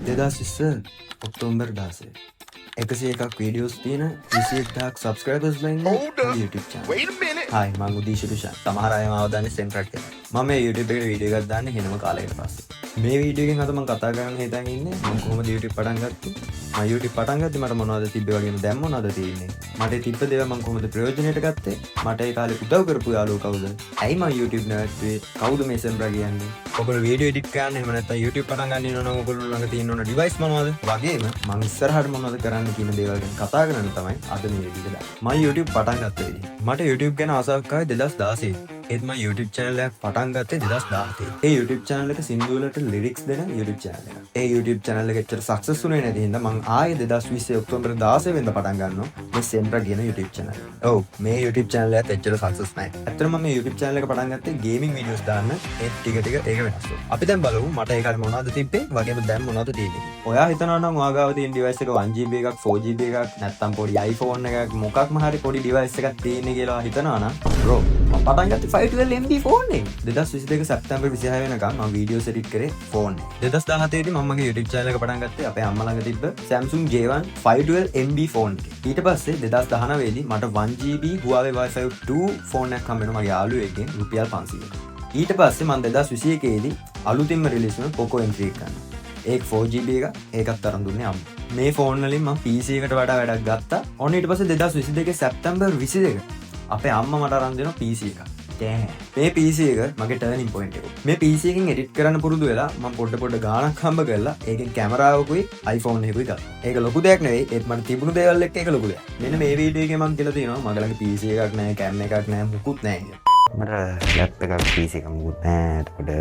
2020 October 16, 101ක් videos තියෙන, 21,000ක් සබ්ස්ක්‍රයිබර්ස් ඉන්න Hold up. YouTube channel. Wait a minute. Hi, මං උදීෂ රුෂාන්. සමහර අය මාව දන්නේ සෙන්ට්‍රක් කියලා. මම මේ YouTube එකට වීඩියෝ එකක් දාන්නේ හෙනම කාලයකට පස්සේ. මේ වීඩියෝ එකෙන් අද මං කතා කරන්න හිතන් ඉන්නේ මං කොහොමද YouTube පටන් ගත්තේ? මං YouTube පටන් ගද්දි මට මොනවද තිබ්බේ වගේම දැන් මොනවද තියෙන්නේ? මට ඒ තිබ්බ දේවල් මං කොහොමද ප්‍රයෝජනයට ගත්තේ? මට ඒ කාලේ උදව් කරපු යාළුවෝ කවුද? ඇයි මං YouTube නැවැත්තුවේ? කවුද මේ සෙන්ට්‍රා කියන්නේ? ඔයගොල්ලෝ වීඩියෝ එඩිට් කරන්න එහෙම නැත්නම් YouTube පටන් ගන්න ඉන්නවා නම් ඔයගොල්ලෝ ළඟ තියෙන ඕන ඩිවයිස් මොනවද? වගේම මං ඉස්සරහට මොනවද කරන්න කියන දේවල් ගැන කතා කරන්න තමයි අද මේ වීඩියෝ එක දාන්නේ. මං YouTube පටන් ගත්ත විදිහ. මට YouTube ගැන ආසාවක් ආවේ 2016. ඒත් මං YouTube channel එකක් පටන් ගත්තේ 2017. ඒ YouTube channel එක සින්දු වලට ලිරික්ස් දෙන YouTube channel එකක්. ඒ YouTube channel එක එච්චර සක්සස් වුණේ නැති හින්දා මං ආයේ 2020 ඔක්තෝබර් 16 වෙනිදා පටන් ගන්නවා මේ සෙන්ට්‍රා කියන YouTube channel එක. ඔව්, මේ YouTube channel එකත් එච්චර සක්සස් නෑ. ඇත්තටම මම මේ YouTube channel එක පටන් ගත්තේ ගේමින් වීඩියෝස් දාන්න. ඒත් ටික ටික ඒක වෙනස් වුණා. අපි දැන් බලමු මට ඒ කාලේ මොනවද තිබ්බේ වගේම දැන් මොනවද තියෙන්නේ. ඔයා හිතනවා නම් ඔයා ගාව තියෙන ඩිවයිස් එක 1 GB එකක්, 4 GB එකක්, නැත්නම් පොඩි iPhone එකක්, මොකක්ම හරි පොඩි ඩිවයිස් එකක් තියෙන්නේ කියලා හිතනවා නම්, බ්‍රෝ, මම පටන් ගත්තේ 512 MB phone එකෙන්. 2022 සැප්තැම්බර් 26 වෙනකම් මම වීඩියෝස් එඩිට් කරේ ෆෝන් එකේ. 2017 දී මම මගේ YouTube channel එක පටන් ගත්තේ අපේ අම්මා ළඟ තිබ්බ Samsung J1 512 MB phone එකේ. ඊට පස්සේ 2019 දී මට 1 GB Huawei Y5 2 phone එකක් හම්බ වෙනවා මගේ යාළුවෙක්ගෙන් රුපියල් 500කට. ඊට පස්සේ මම 2021 දී අලුතින්ම රිලීස් වුණ Poco M3 එක ගන්නවා. ඒක 4 GB එක, ඒකත් අරන් දුන්නේ අම්මා. මේ ෆෝන් වලින් මම PC එකට වඩා වැඩක් ගත්තා. ඔන්න ඊට පස්සේ 2022 සැප්තැම්බර් 22 අපේ අම්මා මට අරන් දෙනවා PC එකක්. දැන් මේ PC එක මගේ ටර්නින් පොයින්ට් එක. මේ PC එකෙන් එඩිට් කරන්න පුරුදු වෙලා මම පොඩ පොඩ ගාණක් හම්බ කරලා ඒකෙන් කැමරාවකුයි iPhone එකකුයි ගත්තා. ඒක ලොකු දෙයක් නෙවෙයි, ඒත් මට තිබුණු දේවල් එක්ක ඒක ලොකු දෙයක්. මෙන්න මේ වීඩියෝ එකේ මම කියලා තියෙනවා මගේ ළඟ PC එකක් නෑ, කැම් එකක් නෑ, මුකුත් නෑ කියලා. මට ලැප් එකක් PC එකක් මුකුත් නෑ. එතකොට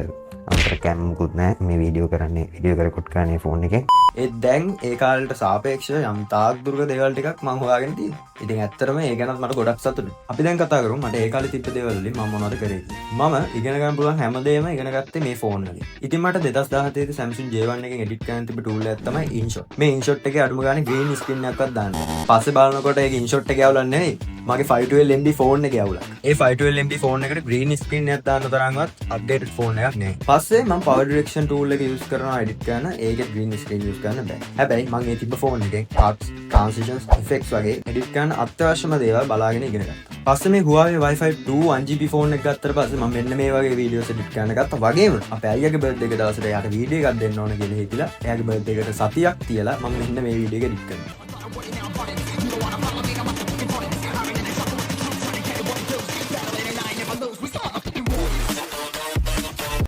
අමතර කැම් මුකුත් නෑ. මේ වීඩියෝ කරන්නේ, වීඩියෝ එක රෙකෝඩ් කරන්නේ ෆෝන් එකෙන්. ඒත් දැන් ඒ කාලේට සාපේක්ෂව යම් තාක් දුරක දේවල් ටිකක් මං හොයාගෙන තියෙනවා. ඉතින් ඇත්තටම ඒ ගැනත් මට ගොඩක් සතුටුයි. අපි දැන් කතා කරමු මට ඒ කාලේ තිබ්බ දේවල් වලින් මම මොනවද කරේ කියලා. මම ඉගෙන ගන්න පුළුවන් හැමදේම ඉගෙන ගත්තේ මේ ෆෝන් වලින්. ඉතින් මට 2017 දී Samsung J1 එකෙන් එඩිට් කරන්න තිබ්බ ටූල් එකක් තමයි InShot. මේ InShot එකේ අඩුම ගානේ ග්‍රීන් ස්ක්‍රීන් එකක්වත් දාන්න බැහැ. පස්සේ බලනකොට ඒක InShot එකේ අවුලක් නෙවෙයි, මගේ 512 MB phone එකේ අවුලක්. ඒ 512 MB phone එකට ග්‍රීන් ස්ක්‍රීන් එකක් දාන්න තරම්වත් අප්ඩේටඩ් ෆෝන් එකක් නෙවෙයි. පස්සේ මම පවර් ඩිරෙක්ෂන් ටූල් එක යූස් කරනවා එඩිට් කරන. ඒකෙත් ග්‍රීන් ස්ක්‍රීන් යූස් කරන්න බෑ. හැබැයි මං ඒ තිබ්බ ෆෝන් එකෙන් කට්ස්, ට්‍රාන්සිෂන්ස්, ඉෆෙක්ට්ස් වගේ එඩිට් කරන්න අත්‍යවශ්‍යම දේවල් බලාගෙන ඉගෙන ගත්තා. පස්සේ මේ Huawei Y5 2 1 GB phone එක ගත්තට පස්සේ මම මෙන්න මේ වගේ වීඩියෝස් එඩිට් කරන්න ගත්තා. වගේම අපේ අයියාගේ බර්ත්ඩේ එක දවසට එයාට වීඩියෝ එකක් දෙන්න ඕන කියලා හිතිලා එයාගේ බර්ත්ඩේ එකට සතියක් තියලා මම මෙන්න මේ වීඩියෝ එක එඩිට් කරනවා.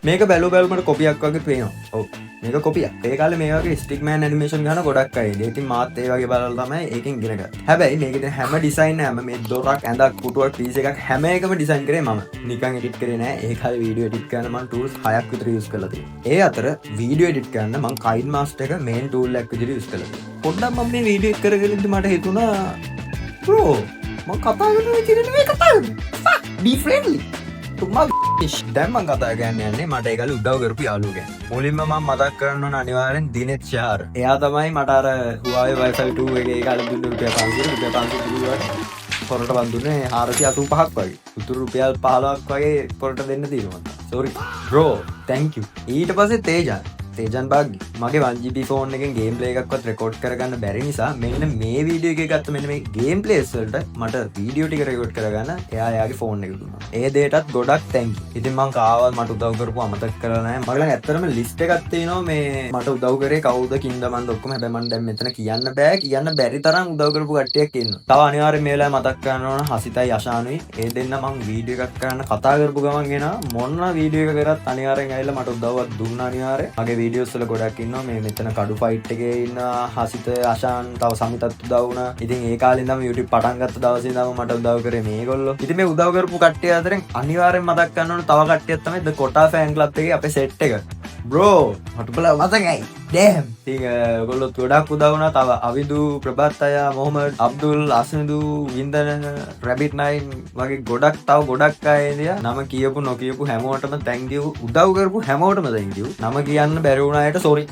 මේක බැලු බැලුමට කොපියක් වගේ පේනවා. ඔව්, මේක කොපියක්. ඒ කාලේ මේ වගේ ස්ටික් මෑන් ඇනිමේෂන් ගහන ගොඩක් අය ඉන්නේ. ඉතින් මාත් ඒ වගේ බලලා තමයි ඒකෙන් ඉගෙන ගත්තේ. හැබැයි මේකේ තියෙන හැම ඩිසයින් එකම, මේ දොරක්, ඇඳක්, පුටුවක්, පීස් එකක්, හැම එකම ඩිසයින් කරේ මම. නිකන් එඩිට් කරේ නෑ. ඒ කාලේ වීඩියෝ එඩිට් කරන්න මං ටූල්ස් හයක් විතර යූස් කරලා තියෙනවා. ඒ අතර වීඩියෝ එඩිට් කරන්න මං කයින් මාස්ටර් එක මේන් ටූල් එකක් විදිහට යූස් කරලා තියෙනවා. පොඩ්ඩක් මම මේ වීඩියෝ එක කරගෙන ඉද්දි මට හිතුණා, බ්‍රෝ, මං කතා කරන විදිහට නෙමෙයි කතා කරන්නේ. Fuck, be friendly. තුමා. දැන් මං කතා කරන්න යන්නේ මට ඒ කාලේ උදව් කරපු යාළුවෝ ගැන. මුලින්ම මං මතක් කරන්න ඕන අනිවාර්යෙන් දිනෙත් ෂාර්. එයා තමයි මට අර Huawei Y5 2 එකේ ඒ කාලේ දුන්න රුපියල් 500, රුපියල් 500 දුන්නාට පොරට මං දුන්නේ 485ක් වගේ. උතුරු රුපියල් 15ක් වගේ පොරට දෙන්න තියෙනවා මං. Sorry bro, thank you. ඊට පස්සේ තේජන්, තේජන් බාග්ගි. මගේ 1 GB phone එකෙන් ගේම් ප්ලේ එකක්වත් රෙකෝඩ් කරගන්න බැරි නිසා මෙන්න මේ වීඩියෝ එකේ ගත්ත මෙන්න මේ ගේම් ප්ලේස් වලට මට වීඩියෝ ටික රෙකෝඩ් කරගන්න එයා එයාගේ ෆෝන් එක දුන්නා. ඒ දෙයටත් ගොඩක් thank you. ඉතින් මං කාවත් මට උදව් කරපු අමතක කරලා නැහැ. මගේ ළඟ ඇත්තටම ලිස්ට් එකක් තියෙනවා මේ මට උදව් කරේ කවුද කින්ද මන්ද ඔක්කොම. හැබැයි මං දැන් මෙතන කියන්න බෑ. කියන්න බැරි තරම් උදව් කරපු කට්ටියක් ඉන්නවා. තව අනිවාර්යෙන් මේ වෙලාවේ මතක් කරන්න ඕන හසිතයි අශානුයි. ඒ දෙන්න මං වීඩියෝ එකක් කරන්න කතා කරපු ගමන් එනවා. මොන වීඩියෝ එක කරත් අනිවාර්යෙන් ඇවිල්ලා මට උදව්වක් දුන්නා අනිවාර්යෙන්. මගේ වීඩියෝස් වල ගොඩක් ඉන්නවා මේ මෙතන කඩු ෆයිට් එකේ ඉන්න හසිත, අශාන්, තව සමිතත් උදව් වුණා. ඉතින් ඒ කාලේ ඉඳන්ම YouTube පටන් ගත්ත දවසේ ඉඳන්ම මට උදව් කරේ මේගොල්ලෝ. ඉතින් මේ උදව් කරපු කට්ටිය අතරින් අනිවාර්යෙන් මතක් කරන්න ඕන තව කට්ටියක් තමයි The Kota Fan Club එකේ අපේ සෙට් එක. බ්‍රෝ, මට බලව මතකයි. ඩෑම්. ඉතින් ඔයගොල්ලොත් ගොඩක් උදව් වුණා. තව අවිදු, ප්‍රභාත් අයියා, මොහමඩ්, අබ්දුල්, අස්නිදු, වින්දන, රැබිට් 9 වගේ ගොඩක් තව ගොඩක් අය ඉඳියා. නම කියපු නොකියපු හැමෝටම thank you. උදව් කරපු හැමෝටම thank you. නම කියන්න බැරි වුණ අයට sorry.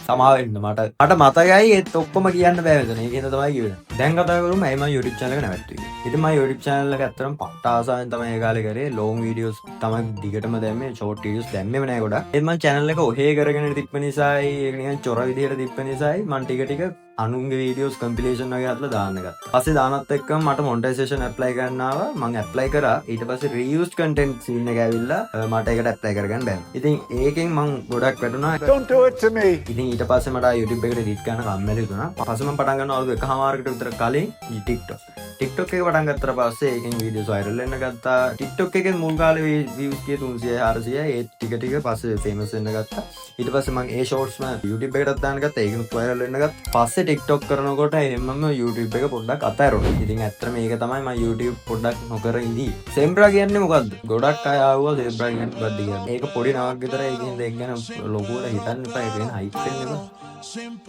සමා වෙන්න මට මට මතකයි ඒත් ඔක්කොම කියන්න බෑ මෙතන. ඒක හින්දා තමයි කිව්වේ. දැන් කතා කරමු ඇයි මම YouTube channel එක නැවැත්තුවේ. ඉතින් මම YouTube channel එක ඇත්තටම පට්ට ආසාවෙන් තමයි ඒ කාලේ කරේ. Long videos තමයි දිගටම දැම්මේ. Short videos දැම්මේම නෑ ගොඩක්. ඒත් මම channel එක ඔහේ කරගෙන තිබ්බ නිසායි, ඒක නිකන් චොර විදිහට තිබ්බ නිසායි මං ටික ටික අනුන්ගේ වීඩියෝස් කම්පිලේෂන් වගේ හදලා දාන්න ගත්තා. පස්සේ දානත් එක්කම මට මොනිටයිසේෂන් ඇප්ලයි කරන්න ආවා. මං ඇප්ලයි කරා. ඊට පස්සේ රීයුස්ඩ් කන්ටෙන්ට් සීන් එක ඇවිල්ලා මට ඒකට ඇප්ලයි කරගන්න බැහැ. ඉතින් ඒකෙන් මං ගොඩක් වැටුණා. Don't do it to me. ඉතින් ඊට පස්සේ මට YouTube එකට එඩිට් කරන්න කම්මැලි වුණා. පස්සේ මං පටන් ගන්නවා අවුරුදු එකහමාරකට විතර කලින් TikTok. TikTok එක පටන් ගත්තට පස්සේ ඒකෙන් වීඩියෝස් වයිරල් වෙන්න ගත්තා. TikTok එකෙන් මුල් කාලේ views ගියේ 300 400. ඒත් ටික ටික පස්සේ ෆේමස් වෙන්න ගත්තා. ඊට පස්සේ මං ඒ ෂෝට්ස්ම YouTube එකටත් දාන්න ගත්තා. ඒකෙනුත් වයිරල් වෙන්න ගත්තා. පස්සේ TikTok කරනකොට එහෙමම YouTube එක පොඩ්ඩක් අතෑරුණා. ඉතින් ඇත්තටම මේක තමයි මං YouTube පොඩ්ඩක් නොකර ඉඳී. සෙම්බ්‍රා කියන්නේ මොකද්ද? ගොඩක් අය ආවුවා සෙම්බ්‍රා කියන්නේ මොකද්ද කියලා. ඒක පොඩි නමක් විතරයි. ඒකෙන් ඒක ගැන ලොකුවට හිතන්න එපා. ඒක ගැන හයිප් වෙන්න එපා.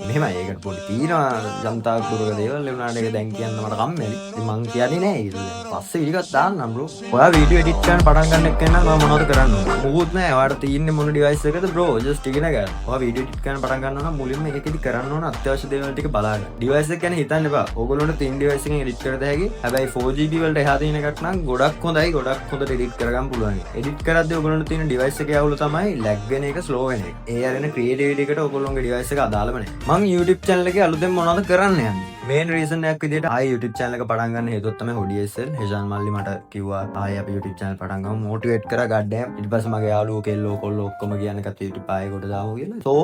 මෙහෙමයි, ඒකට පොඩි තියෙනවා ජනතාවක් දුරක දේවල්. ඒ වුණාට ඒක දැන් කියන්න මට කම්මැලි. ඉතින් මං කියන්නේ නෑ ඒක දැන්. පස්සේ වීඩියෝ එකක් දාන්නම් බ්‍රෝ. ඔයා වීඩියෝ එඩිට් කරන්න පටන් ගන්න එක්ක නම් ඔයා මොනවද කරන්න ඕන? මොකුත් නෑ. ඔයාට තියෙන්නේ මොන ඩිවයිස් එකද බ්‍රෝ? ජස්ට් ඉගෙන ගන්න. ඔයා වීඩියෝ එඩිට් කරන්න පටන් ගන්නවා නම් මුලින්ම ඒකෙදි කරන්න ඕන අත්‍යවශ්‍ය දේවල් ටික බලාගන්න. ඩිවයිස් එක ගැන හිතන්න එපා. ඕගොල්ලන්ට තියෙන ඩිවයිස් එකෙන් එඩිට් කරත හැකි. හැබැයි 4GB වලට එහා තියෙන එකක් නම් ගොඩක් හොඳයි. ගොඩක් හොඳට එඩිට් කරගන්න පුළුවන්. එඩිට් කරද්දී ඔයගොල්ලන්ට තියෙන ඩිවයිස් එකේ අවුල තමයි ලැග් වෙන එක, ස්ලෝ වෙන එක. ඒ අරගෙන ක්‍රියේටිවිටි එකට ඔයගොල්ලෝගේ ඩිවයිස් එක අදාළම නෑ. මං YouTube channel එකේ අලුතෙන් මොනවද කරන්න යන්නේ? මේන් රීසන් එකක් විදිහට ආයෙ YouTube channel එක පටන් ගන්න හේතුව තමයි හොඩි SL හෙෂාන් මල්ලි මට කිව්වා ආයෙ අපි YouTube channel පටන් ගමු, මොටිවේට් කරා ගොඩ් ඩෑම්. ඊට පස්සේ මගේ යාළුවෝ කෙල්ලෝ කොල්ලෝ ඔක්කොම කියන්නේ කත් YouTube ආයෙ කොට දාමු කියලා. So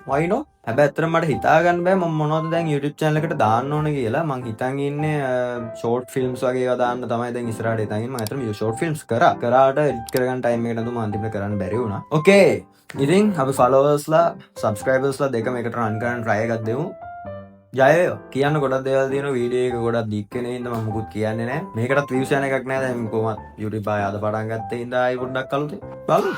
why not? හැබැයි ඇත්තටම මට හිතා ගන්න බෑ මම මොනවද දැන් YouTube channel එකට දාන්න ඕන කියලා. මං හිතන් ඉන්නේ ෂෝට් ෆිල්ම්ස් වගේ ඒවා දාන්න තමයි දැන් ඉස්සරහට හිතන් ඉන්නේ. මං ඇත්තටම ෂෝට් ෆිල්ම්ස් කරා. කරාට එඩිට් කරගන්න ටයිම් එක නැතුව මම අන්තිමට කරන්න බැරි වුණා. ඕකේ. ඉතින් අපි ෆලෝවර්ස්ලා සබ්ස්ක්‍රයිබර්ස්ලා දෙකම එකට රන් කරන්න try එකක් දෙමු. ජය වේවා. කියන්න ගොඩක් දේවල් තියෙනවා. වීඩියෝ එක ගොඩක් දික් වෙන හින්දා මම මුකුත් කියන්නේ නැහැ. මේකටත් වීව්ස් යන එකක් නෑ. දැන් කොහොමත් YouTube ආය අද පටන් ගත්තේ හින්දා ආයි පොඩ්ඩක් අලුතෙන් බලමු.